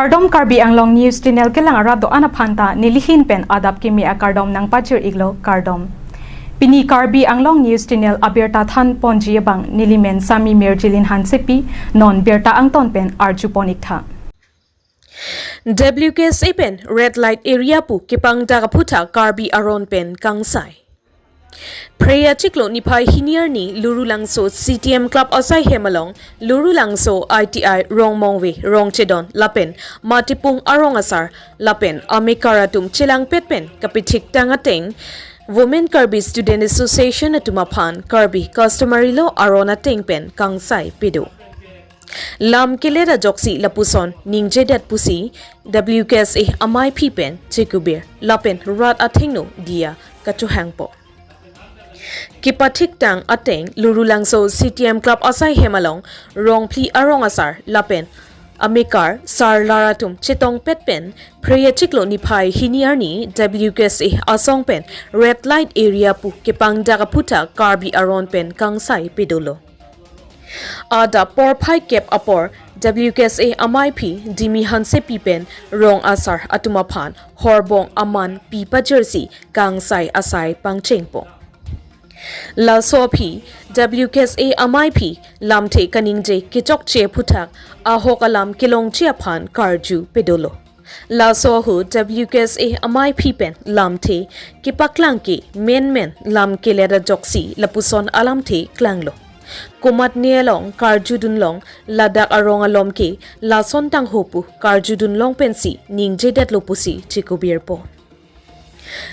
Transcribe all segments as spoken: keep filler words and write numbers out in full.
Kardom, Karbi Anglong News Channel kelang arat do-an aphan ta nelihin pen adap kimi akardom nangpajir iklo, kardom. Pini Karbi Anglong News Channel abirta than ponji abang nelimen Sami Mirjilin Hansepi, non birta angton pen arju pon iktha. W K S A pen red light area pu kepangdak aphuthak Karbi aron pen kangsai. Phre achiklo niphai hini arni Lurulangso C T M Club asai hem along Lurulangso I T I Rongmongve, Rongchedon lapen Matipung arong asar lapen amekar atum chelangpet pen kapithiktang ateng Women Karbi Student Association atum aphan Karbi Customary Law aron ateng pen kangsai pado. Lam kelet ajoksi lapuson ningjedet pusi W K S A amaiphi pen chekubir lapen rat athengno diya kachohangpo. Kepathiktang ateng Lurulangso C T M Club asai hem along Rongphli arong asar lapen amekar sarlar atum chetongpet pen Phre achiklo niphai hini arni W K S A asong pen red light area pu kepangdak aphuthak Karbi aron pen kangsai padolo. Adap porphai kep apor W K S A amaiphi Dimi Hansepi pen rong asar atum aphan horbong aman pi pajirsi kangsai asai pangchengpo. Laso aphi W K S A amaiphi lamthe kaningje kechokche aphuthak ahok alam kelongji aphan karju padolo. Laso ahut W K S A amaiphi pen lamthe kepaklang ke menmen lam kelet ajoksi lapuson alamthe klanglo. Komatne along karjudun long, ladak arong alom ke lason tangho pu karjudun long pensi ningjedetlo pusi chekubirpo.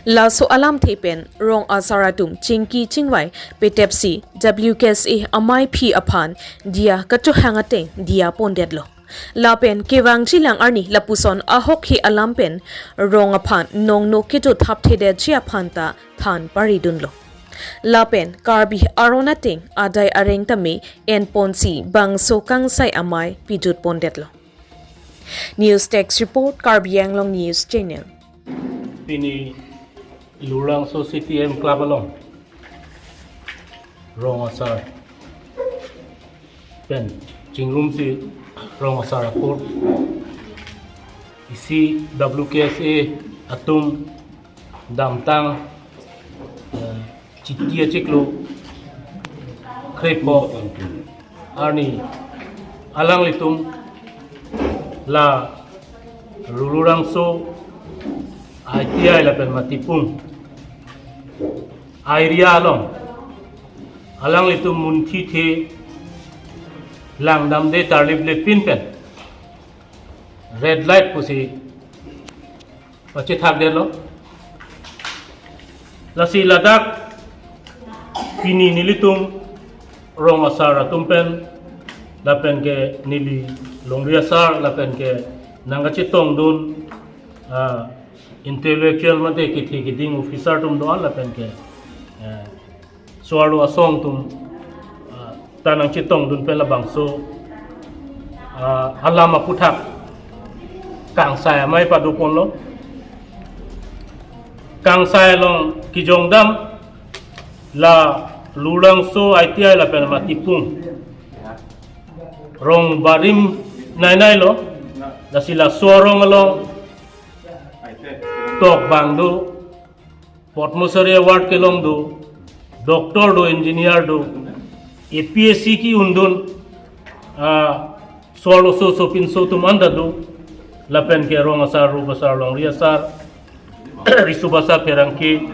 Laso alamthe pen rong asar atum chingki chingvai petepsi W K S A amaiphi aphan diya kachohang ateng diya pondetlo. Lapen kevangjilang arni lapuson ahokhe alam pen rong aphan nongno kedo thapthedetji aphan ta than paridunlo. Lapen Karbi aron ateng adai areng tame enponsi bangso kangsai amei pidut pondetlo. News Desk Report, Karbi Anglong News Channel. Pini Lurulangso C T M Club along rong asar pen chingrumsi rong asar akur isi W K S A atum damtang, eh, Chiti achiklo krepho arni alanglitum la Lurulangso I T I lapen Matipung area along alanglitum munthi the langdamde tarlip lepin pen red light pusi pachethakdetlo. Lasi ladak pini nelitum rong asar atum pen lapen ke neli longri asar lapen ke nangkachetongdun, ah, intellectual mate kethe keding officer atum do-an lapen ke, eh, so-arlo asong atum, ah, ta nangchetongdun pen labangso, ah, alam aphuthak kangsai amei padoponlo. Kangsai along kejongdam la Lurulangso I T I lapen Matipung rong barim nainailo. Lasi laso arong along tokbang do, Padma Shri Award kelong do, doctor do, engineer do, A P S C ke-undun, ah, so-arlo so-so pinso atum anta do, lapen ke rong asar, rup asar, longri asar, riso asar, pherangke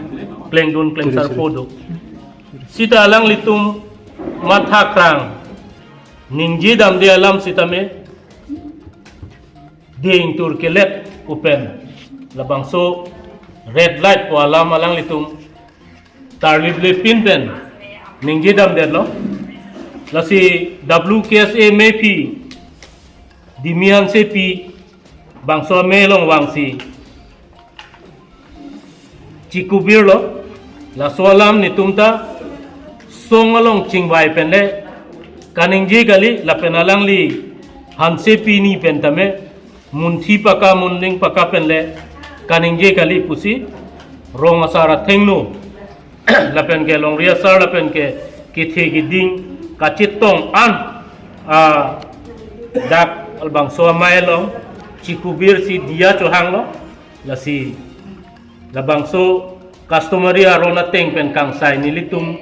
klengdun klengsarpo do. Sita alanglitum mathakrang ningjedamde alam sitame dingtur kelet pen labangso red light pu alam alanglitum tarlip lepin pen ningjedamdetlo. Lasi W K S A meiphi Dimi Hansepi bangso amei along vangsi chekubirlo. Laso alam netum ta song along chingvai pen le kaningje kali, lapen alangli Hansepi ni pen tame munthi paka, munling paka pen le kaningje kali pusi rong asar athengno lapen ke longri asar lapen ke kethe keding kachetong an, ah, dak labangso amei along chikubir si diya chohanglo, lasi labangso customary aron ateng pen kangsai nelitum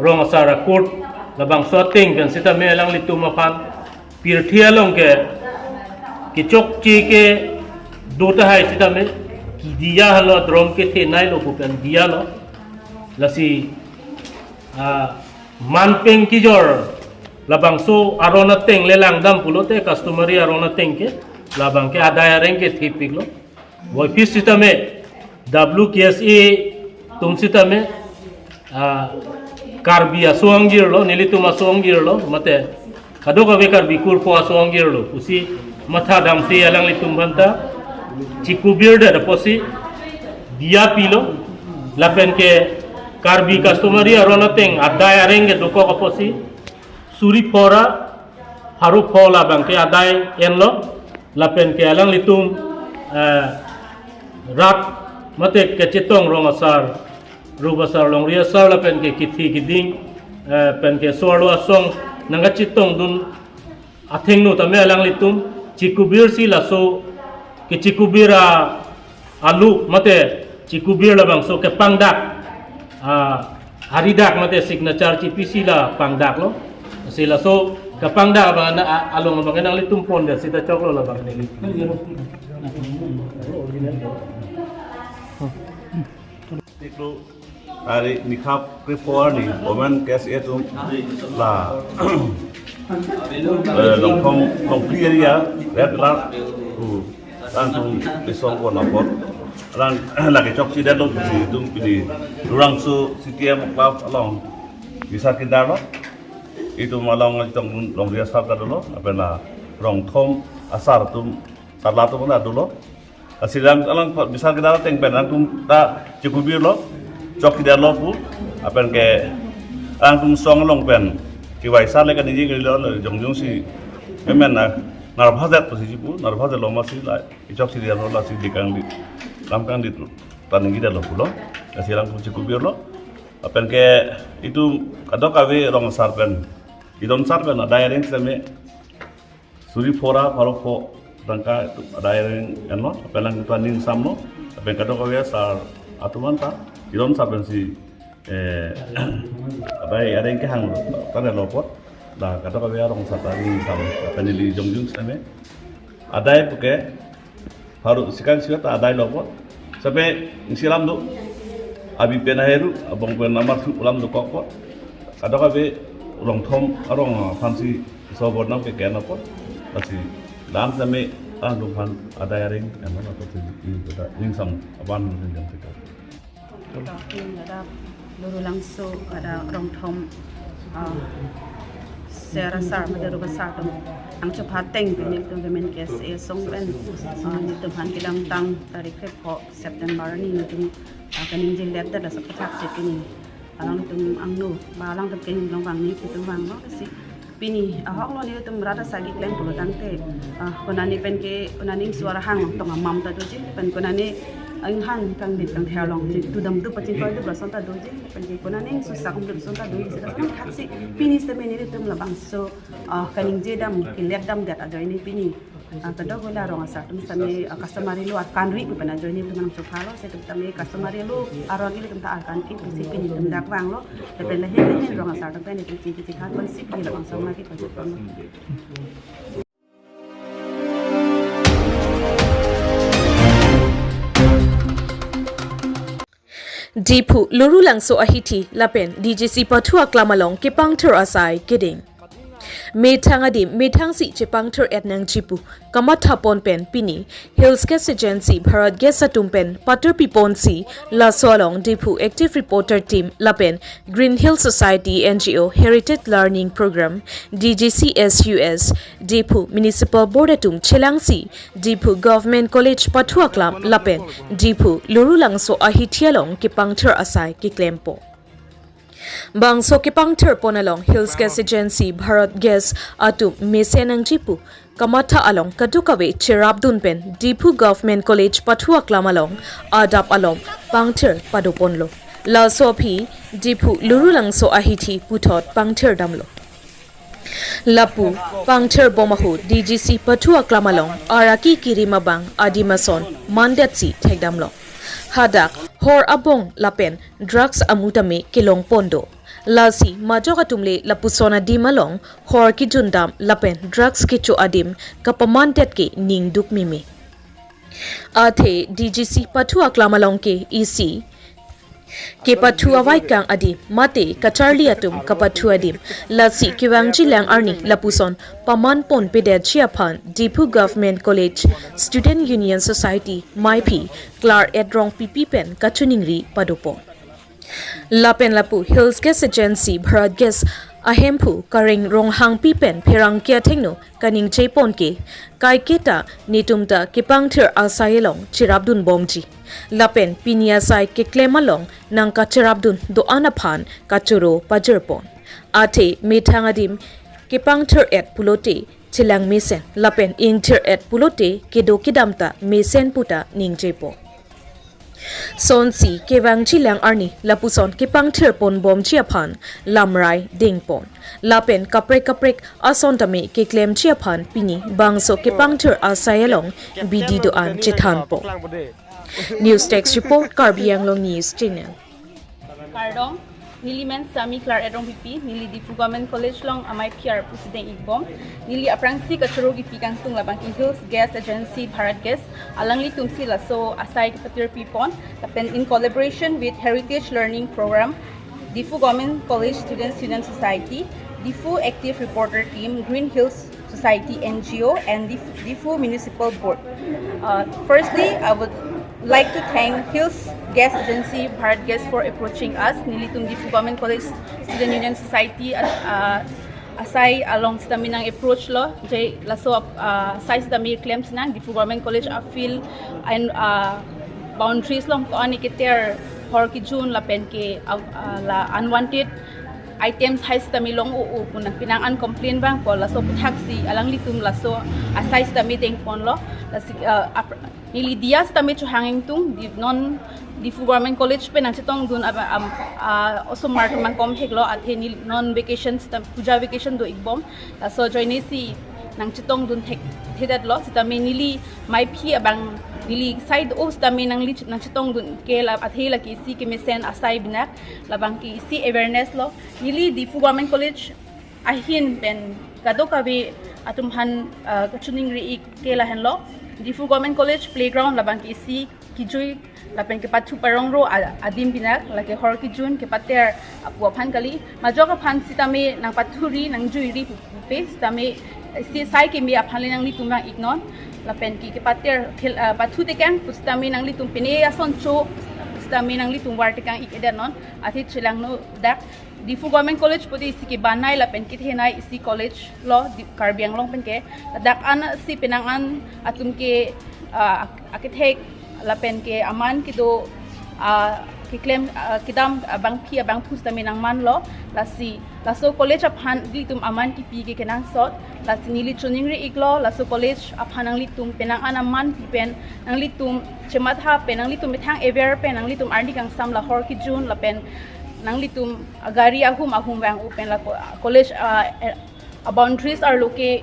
rong asar a-court labangso ateng pen sitame alanglitum aphan pirthe along ke kechokche kedo tahai sitame kidiya halo, adrom kethenei lo pu pen diyalo. Lasi, ah, manpeng kijor labangso aron ateng le langdam pulote customary aron ateng ke labang ke adai areng ke thepiklo. Voiphit sitame, W K S A atum sitame, ah, Karbi aso angjirlo, nelitum aso angjirlo, mate kadokave Karbi kurpho aso angjirlo pusi mathadamsi alanglitum aphanta chikubirdet apotsi diya pilo, lapen ke Karbi customary aron ateng adai areng ke dokok apotsi suri phora pharo pho labang ke adai enlo, lapen ke alanglitum, eh, rat mate kachetong rong asar, rup asar, longri asar, lapen ke kithi kiding, eh, pen ke so-arlo asong nangkachetongdun athengno tame alanglitum chikubir si laso kechikubir a alu mate chikubir labangso kepangdak, ah, aridak mate signature chipisi la pangdaklo. Si laso kepangdak abang ana, a-, along abang nanglitum pondet sita choklo labang neli. Tiklo hari nikhap krepho arni Women K S A atum la, eh, Longthom, Longphli area, red alert, tu, alanglitum isong ko lapor. Alang lake chokchedetlo pusi itum pini Lurulangso C T M club along bisar kedarlo. Itum along itum longri asar ta dolo, lapen la Rongthom asar atum, sarla atum ta dolo. Lasi alang, alang bisar kedar ateng pen alanglitum ta chikubirlo, chokchedetlo pu, lapen ke alanglitum song along pen kevaisar le kaningje kali lo, jongjong si, memen na, nervous det pusi chipu, nervous detlo masi la, ichokchedetlo lasi dikangdi, lam kangdi tu, ta ningjidetlo pulo, lasi alanglitum chikubirlo, lapen ke itum kadokave rong asar pen, idon sar pen adai areng sitame, suri phora pharo pho tangka adai areng enlo, lapen alanglitum aning samlo, lapen kadokave asar atum aphanta, idon sar pensi, eh, adai areng kehang tanglo apot, la kadokave arong asar ta aning sam, lapen neli jongjong sitame, adai puke, pharo sikang siwa ta adailo apot. Sape isi alam do. Abi pen aheru, abang pen amarthu alam dokok apot. Kadokave Rongthom arong aphansi so bor nam ke ken apot. Lasi lam sitame alanglitum aphan adai areng, ano apot si, i, kata, ingsam aban jam tika. Dak Lurulangso, dak Rongthom, ah, sera asar mate rup asar atum angchopha ateng pen nelitum Women K S A asong pen, ah, nelitum aphan kedamtang tarik krepho September arni nelitum, ah, kaningjeletdet laso aputhak si pini alanglitum angno ba alangtum ke hinglong vangni itum vanglo si pini ahok lo nelitum rat asar keklem pulo tangte, ah, konane pen ke, konane ingsuar ahang along tong amam ta doji, pen konane inghang kangdit kangther along si tu damdup pachin koidup lason ta doji, pen ke konane ingsusak umdup lason ta doji, seta sang khat si pini sitame nelitum labangso, ah, kaningje dam, kelet damdet ajoine pini, ah, kadokave arong asar atum sitame, ah, customary law arkan ri pu pen ajoine nelitum nangchophalo, seta tame customary law arong ke nelitum ta arkan ke pusi pini nelitum dak vanglo. Lapen lahin lahin rong asar atum pen nelitum chingki chingkhan ponsi pini labangso ma ke ponsi ponlo. Diphu Lurulangso ahithi lapen D J C pathu aklam along kepangthir asai keding. Methang adim methangsi chepangthir-et nangji pu kamatha pon pen pini Hills Gas Agency Bharat Gas atum pen patur piponsi laso along Diphu Active Reporter Team lapen Green Hill Society N G O Heritage Learning Program, D G C S U S, Diphu Municipal Board atum chelangsi Diphu Government College pathu aklam lapen Diphu Lurulangso ahithi along kepangthir asai keklempo. Bangso kepangthir pon along Hills Gas Agency Bharat Gas atum mesen nangji pu kamatha along kadokave cherapdun pen Diphu Government College pathu aklam along adap along pangthir padoponlo. Laso aphi Diphu Lurulangso ahithi puthot pangthir damlo. Lapu pangthir bom ahut D G C pathu aklam along araki kirim abang adim ason mandetsi thekdamlong. Hadak hor abong lapen drugs amu tame kelongpon do. Lasi majok atum le lapuson adim along hor kejundam lapen drugs kecho adim kapamandet ke ningduk meme. Athe D G C pathu aklam along ke isi kepathu avaikang adim mate kacharli atum kapathu adim, lasi kevangjilang arni lapuson pamanponpedetji aphan Diphu Government College Student Union Society maiphi Klar-et Rongpipi pen kachiningri padopon. Lapen lapu Hills Gas Agency Bharat Gas ahemphu Kareng Ronghangpi pen pherangke athengno kaningjepon ke, kaiketa netum ta kepangthir asai along cherapdunbomji. Lapen pini asai keklem along nangkacherapdun do-an aphan kachoro pajirpon. Athe methang adim kepangthir-et pulote chelang mesen lapen ingthir-et pulote kedo kedam ta mesen puta ningjepon. Sonsi kevangjilang arni lapuson kepangthirponbomji aphan lamrai dengpon. Lapen kaprek kaprek ason tame keklemji aphan pini bangso kepangthir asai along bidi do-an chethanpon. News Desk Report, Karbi Anglong News Channel. Kardom, neli men Sami Klar-et Rongpipi, neli Diphu Government College along amei P R pusi deng-ikbom. Neli aphrangsi kachoro kipi kangtung labang ke Hills Gas Agency Bharat Gas, alanglitumsi laso asai kepatirpipon, lapen in collaboration with Heritage Learning Program, Diphu Government College Students Union Society, Diphu Active Reporter Team, Green Hills Society N G O, and Dif-, Diphu Municipal Board. Uh, firstly, I would like to thank Hills Gas Agency Bharat Gas for approaching us. Nelitum Diphu Government College Student Union Society, uh, asai along sitame nang-approach lo, je laso, uh, asai sitame klem sinang Diphu Government College a-field and, uh, boundaries along ko-an keter hor kejun lapen ke, uh, uh, la unwanted items hai sitame long-o-o pu nangpinang an complain vangpo, laso aphuthaksi alanglitum laso asai sitame dengponlo. Lasi, uh, ap-, neli diya sitame chohang ingtung, di non Diphu Government College pen nangchetongdun ab-, am, ah, osomar atum nangkomheklo, athe neli non vacation sitam, puja vacation do-ikbom, laso ajoinesi nangchetongdun thekthedetlo, sitame neli maiphi abang neli side o sitame nangli ch-, nangchetongdun ke la, athe lake isi kemesen asai binak, labang ke isi awareness lo. Neli Diphu Government College ahin pen kadokave atum aphan, ah, kachiningri-ik ke lahenlo. Diphu Government College playground labang ke isi kejui lapen kepathu parongro a-, adim binak, lake hor kejun kepater apu aphan kali. Majok aphan sitame nangpathuri nangjuiri pu, pupe sitame isi sai keme aphan le nanglitum vang-iknon. Lapen ke kepater khel, ah, pathu tekang pu sitame nanglitum pine ason cho sitame nanglitum var tekang-ik-edetnon. Athe chelangno dak Diphu Government College pute isi kebanai lapen kethenei isi college lo di Karbi Anglong pen ke. Dak an si penang an atum ke, ah, ak-, akethek lapen ke aman kedo, ah, keklem, ah, kedam abangpi abangphu sitame nangmanlo. Lasi laso college aphan ilitum aman kipi ke kenangsot. Lasi neli chiningri-iklo, laso college aphan nanglitum penang an aman pi pen nanglitum chematha pen, nanglitum methang aware pen, nanglitum arni kangsam la hor kejun lapen nanglitum gari ahum ahum vang-o pen la co-, college, ah, eh, boundaries arlo ke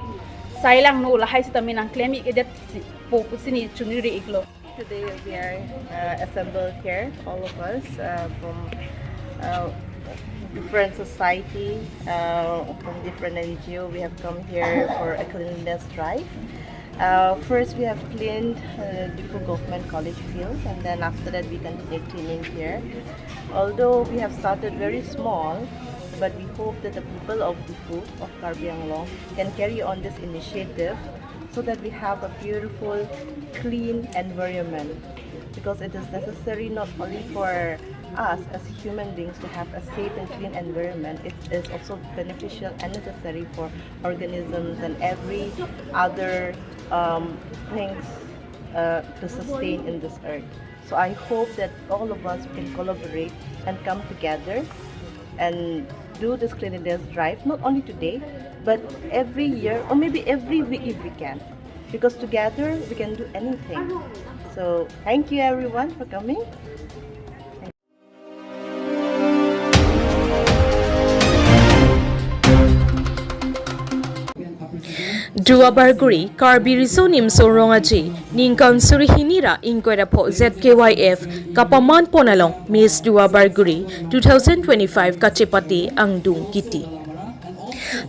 sai langno, lahai sitame nangklem-ik-edetpo pusi neli chiningri-iklo. Today we are, uh, assembled here, all of us, uh, from, uh, different society, uh, from different N G O. We have come here for a cleanliness drive. Uh, first, we have cleaned, uh, Diphu Government College field, and then after that, we continue cleaning here. Although we have started very small, but we hope that the people of Diphu, of Karbi Anglong, can carry on this initiative so that we have a beautiful, clean environment. Because it is necessary not only for us as human beings to have a safe and clean environment, it is also beneficial and necessary for organisms and every other, um, things, uh, to sustain in this earth. So I hope that all of us can collaborate and come together and do this cleanliness drive, not only today, but every year, or maybe every week if we can. Because together we can do anything. So thank you everyone for coming. Duarbagori Karbi Riso Nimso Rong Aje ningkan suri hini ra ingkoi ra pho Z K Y F kapaman pon along Miss Duarbagori two thousand twenty-five kachepate angdung kiti.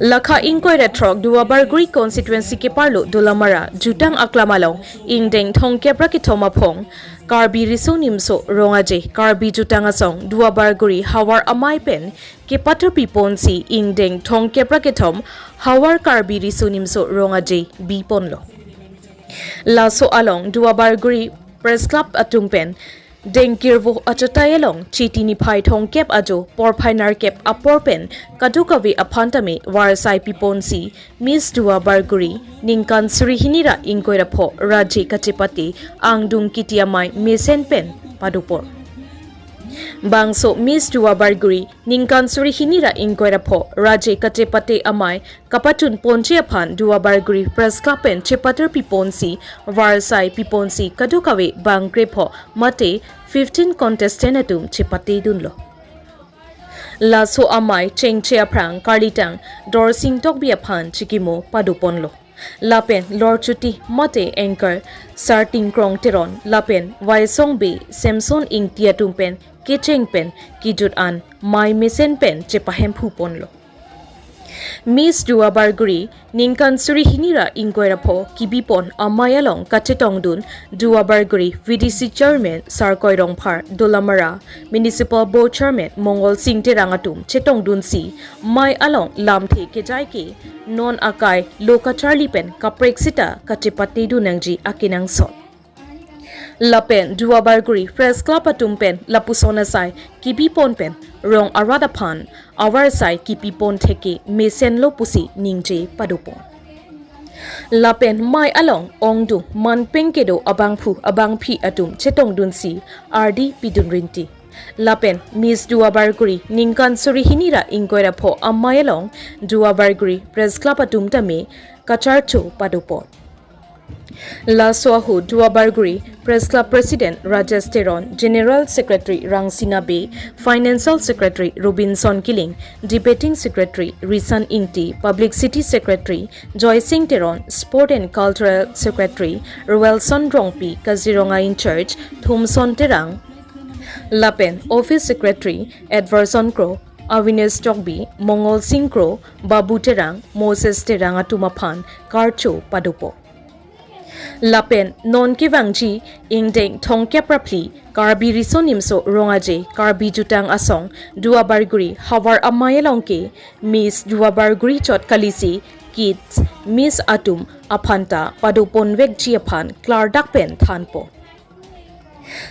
Lakha ingkoi ra throk Duarbagori constituency keparlo Dolamara jutang aklam along ingdeng thomkep ra kethom aphong Karbi Riso Nimso Rong Aje Karbi Jutang Asong Duarbagori Havar Amei pen kepaterpi ponsi ingdeng thomkep ra kethom Havar Karbi Riso Nimso Rong Aje bi ponlo. Laso along Duarbagori Press Club atum pen dengkirvo achatai along Chiti niphai thomkep ajo porphai nerkep apor pen kadokave aphan tame varsai pi ponsi Miss Duarbagori ningkan suri hini ra ingkoi ra pho Rong Aje kachepate angdung kiti amei mesen pen pado pon. Bangso Miss Duarbagori ningkan suri hini ra ingkoi ra pho Rong Aje kachepate amei kapachun ponji aphan Duarbagori Press Club pen chepaterpi ponsi varsai pi ponsi kadokave bang krepho mate fifteen contestant atum chepate dunlo. Laso amei chengche aphrang karlitang Dorsing Tokbi aphan chikimo pado ponlo. Lapen lorchuti mate anchor Sarting Krong Teron lapen Waisong Bey Samson Ingti atum pen kecheng pen kejut an mei mesen pen chepahemphu ponlo. Miss Duarbagori ningkan suri hini ra ingkoi ra pho kebi pon amei along kachetongdun Duarbagori V D C Chairman Sarkoi Rongphar, Dolamara Municipal Board Chairman Mongol Sing Terang atum chetongdunsi mei along lamthe kejai ke non akai lo kacharli pen kaprek sita kachepate dun nangji akenangsot. Lapen Duarbagori Press Club atum pen lapuson asai kebi pon pen rong arat aphan avarsai kepi pon theke mesenlo pusi ningje pado pon. Lapen mei along ongdung manpeng kedo abangphu abangphi atum chetongdunsi ardi pidun rinti. Lapen Miss Duarbagori ningkan suri hini ra ingkoi ra pho amei along Duarbagori Press Club atum tame kacharcho pado pon. Laso ahut Duarbagori Press Club President Rajesh Teron, General Secretary Rangsina Bey, Financial Secretary Robinson Killing, Debating Secretary Risan Ingti, Publicity Secretary Joysing Teron, Sport and Cultural Secretary Roelson Rongpi, Kaziranga in charge Thumson Terang, lapen Office Secretary Edverson Kro, Avinesh Tokbi, Mongol Sing Kro, Babu Terang, Moses Terang atum aphan karcho pado pon. Lapen non kevangji ingdeng thomkep ra phli Karbi Riso Nimso Rong Aje Karbi Jutang Asong Duarbagori Havar Amei along ke Miss Duarbagori chot kalisi kids Miss atum aphan ta pado ponvekji aphan klardak pen than pon.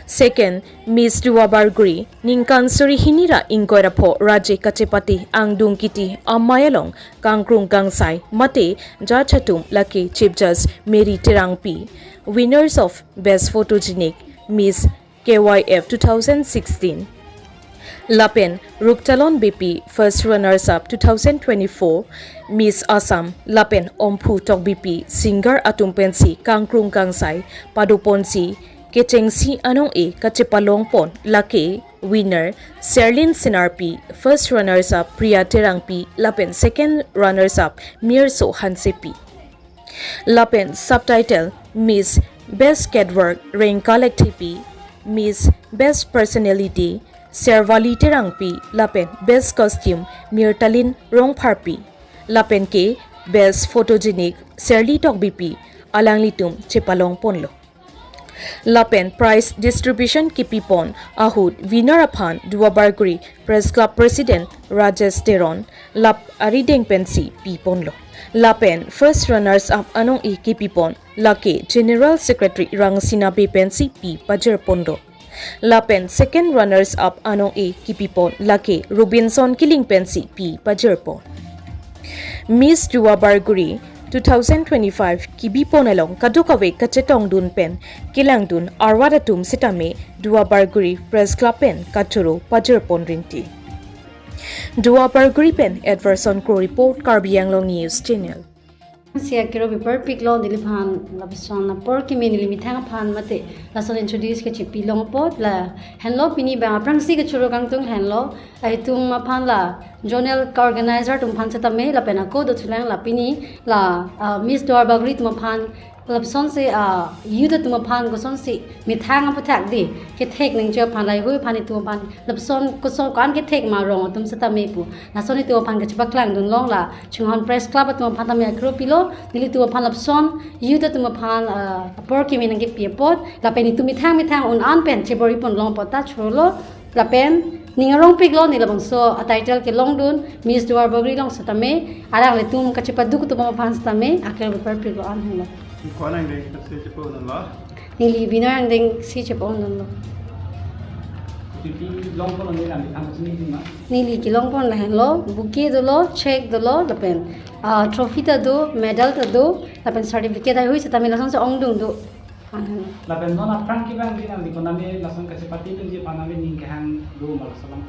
Second, Miss Duarbagori ningkan suri hini ra ingkoi ra pho Rong Aje kachepate angdung kiti amei along kangkrung kangsai mate judge atum lake Chief Judge Mary Terangpi, winners of Best Photogenic Miss K Y F two thousand sixteen, lapen Ruptalon Beypi first runners up two thousand twenty-four Miss Assam, lapen Omphu Tokbipi singer atum pensi kangkrung kangsai pado ponsi kechengsi anong-e kachepalong pon lake winner Serlin Senarpi, first runners up Priya Terangpi, lapen second runners up Mirso Hansepi. Lapen subtitle Miss Best Catwalk Rengka Lekthepi, Miss Best Personality Servali Terangpi, lapen Best Costume Mirtalin Rongpharpi, lapen ke Best Photogenic Serli Tokbipi alanglitum chepalong ponlo. Lapen prize distribution kipi pon ahut winner aphan Duarbagori Press Club President Rajesh Teron lap arideng pensi pi ponlo. Lapen first runners up anong-e kipi pon lake General Secretary Rangsina Bey pensi pi pajir ponlo. Lapen second runners up anong-e kipi pon lake Robinson Killing pensi pi pajir pon. Miss Duarbagori two thousand twenty-five kibi pon along kadokave kachetongdun pen kelangdun arwat atum sitame Duarbagori Press Club pen kachoro pajir pon rinti. Duarbagori pen Edverson Kro report, Karbi Anglong News Channel. Si akero bipar piklo neliphan lapuson apor kimi neli methang aphan mate lason introduce kechipi long apot lahenlo pini bang aphrangsi kechoro kangtung henlo ahitum aphan la zonal organizer atum aphan setame lapen ako dothulang la pini la ah, Miss Duarbagori atum aphan lapusonsi ah, youth atum aphan kosonsi methang aputhak di kethek ningje aphan laihui aphan itum aphan lapuson koson ko-an kethek ma rong atum setame pu lason itum aphan kachepaklang dunlong la Chinghon Press Club atum aphan tame akero pilo nelitum aphan lapuson youth atum aphan ah, apor kimi nangkepi apot lapen itum methang methang un-an pen chebor-i pon long apot ta chorolo lapen ning arong piklo ne labangso a title kelong dun Miss Duarbagori along setame alanglitum kachepaduk atum aphan setame akero bipar piklo an henlo. Ko nangdeng si chepo dunlo. Neli Binoy angdeng si chepo dunlo. Chipi long apot neli lam tang sini ma. Neli kelong pon lahenlo, bouquet dolo, check dolo, lapen ah, trophy ta do, medal ta do, lapen certificate ahui setame lasonsi ongdung do. Lapen non aphrang kevang di nangli konane lason kachepate dunji aphan nangli ning kehang do ma lason.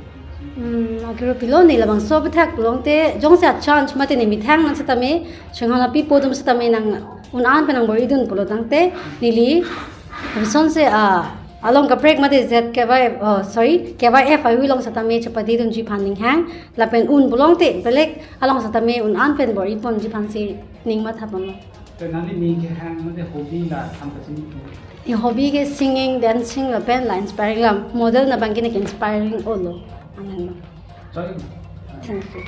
Hmm, akero pilo ne labangso aputhak longte jongsi a chance mate ne methang nang setame Chinghon api po atum setame nang un-an pen nangbor-i dun pulo tangte neli lasonsi ah, along kaprek mate Z K Y F, oh, sorry, K Y F ahui along setame chepate dunji aphan ning hang lapen un pulo tangte belek along setame un-an pen bor-i ponji aphansi ning matha ponlo. Te nangli ning kehang mate hobby la than pachini pu. Ni hobby ke singing, dancing lapen la inspiring lam. Model na bangke ne inspiring olo. Anang. Sorry. Thank you.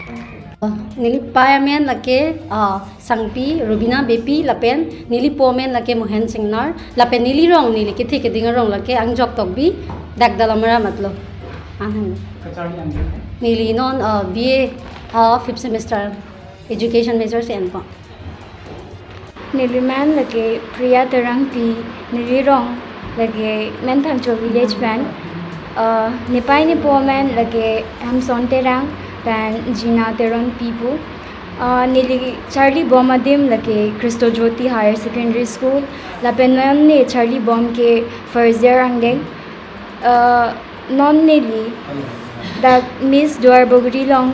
Oh, neli pei amen lake ah, Sangpi Rubina Beypi lapen neli po amen lake Mohen Singnar lapen neli rong neli kethe keding arong lake Angjok Tokbi, dak Dalamara matlo. Anang. Kacharli angdeng? Neli non ah, B A ah, fifth semester education major si enpo. Neli men lake Priya Terangpi, neli rong lake Menthangcho village pen. Uh, nepei nepo men lake Hamson Terang pen Gina Teronpi pu. Uh, neli charli bom adim lake Christo Jyoti Higher Secondary School. Lapen non ne charli bom ke first year angdeng. Uh, non neli dak Miss Duarbagori along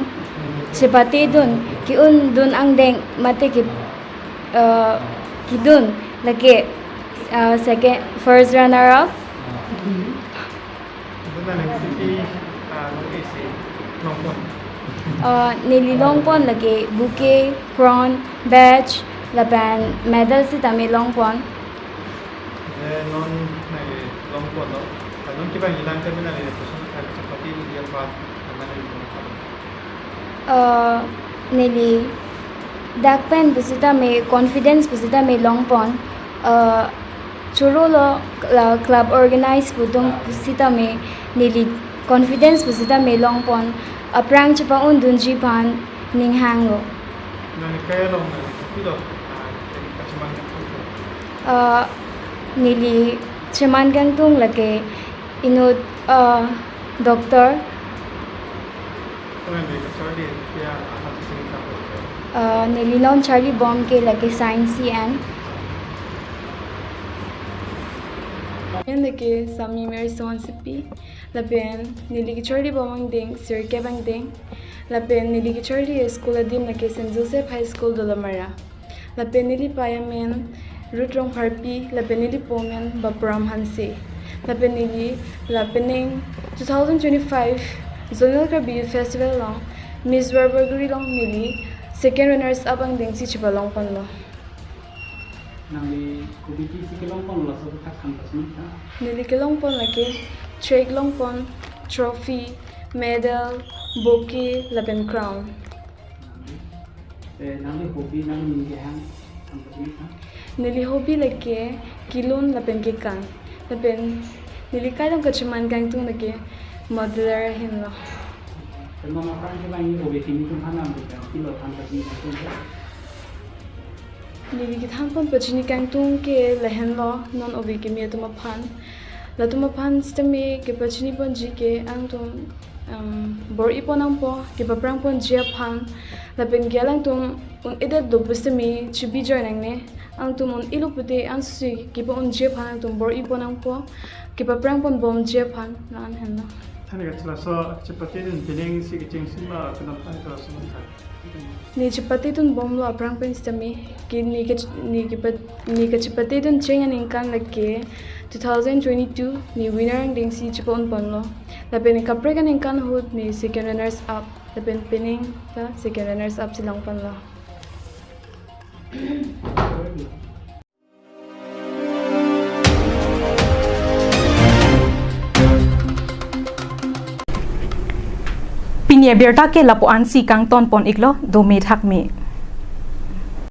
chepate dun, ke-un dun angdeng mate ke uh, kedun lake uh, second, first runner up. Dun na next city, ah, nang isi long pon. Uh, neli long pon lake bouquet, crown, badge, lapen medal setame long pon. Je non nangli long ponlo. Kanon kevang ilang kami nangli reputation kami chepate di dia pa nangli long pon. Uh, neli dak pen pusitame confidence pusitame long pon. Uh, chorolo la club organize pu atum pusitame neli confidence pusitame long pon. Aphrang chepa-un dunji aphan ning hanglo. Nangli kai along nangli kopi lo, ah, kacheman kangtung? Uh, neli cheman kangtung lake inut uh, doctor. Nangli kacharli pia aha sing kangtung? Uh, neli non charli bom ke lake science C N. Amen lake Sami Mary Sonsipi. Lapen neli kacharli bom angdeng sirkep angdeng. Lapen neli kacharli school adim lake Saint Joseph High School Dolamara. Lapen neli pei amen Ruth Rongpharpi, lapen neli po amen Bapram Hanse. Lapen neli lapen ning two thousand twenty-five Zonal Karbi Youth Festival along Miss Duarbagori along neli second runners up angdeng si chepalong ponlo. Nangli kopi-kopi si kelong pon laso aputhak than pachini tha? Neli kelong pon lake check long pon, trophy, medal, bouquet, lapen crown. Eh, nangli hobby nangli ning kehang than pachini tha? Neli hobby lake kelun lapen kekang. Lapen neli kai along kacheman kangtung lake modeler ahin lo. Te non aphrang kevang nangli ove kimi atum aphan nangli pilo than pachini kangtung? Neli kethan pon pachini kangtung ke lahenlo, non ove kimi atum aphan. Latum aphan sitame kepachini ponji ke alangtum, um, bor-i pon nangpo, kepaphrang ponji aphan. Lapen ke alangtum un-edet do pusitame chebi join nangne. Alangtum un-elo pute ansui kepa-unji aphan alangtum bor-i pon nangpo, kepaphrang pon bomji aphan, la-an henlo. Neli kachelangso chepatedun pining si kecheng sima kenam pai to laso nangkha. Ne chepatedun bomlo aphrang pen sitame, ke ne ke ne ke ne kachepatedun cheng aningkan lake two thousand twenty-two ne winner angdeng si chepa-un ponlo. Lapen kaprek aningkan ahut ne second runners up. Lapen pining ta second runners up si long ponlo. Pini abirta ke lapu-an si kangton pon iklo, dome thakme.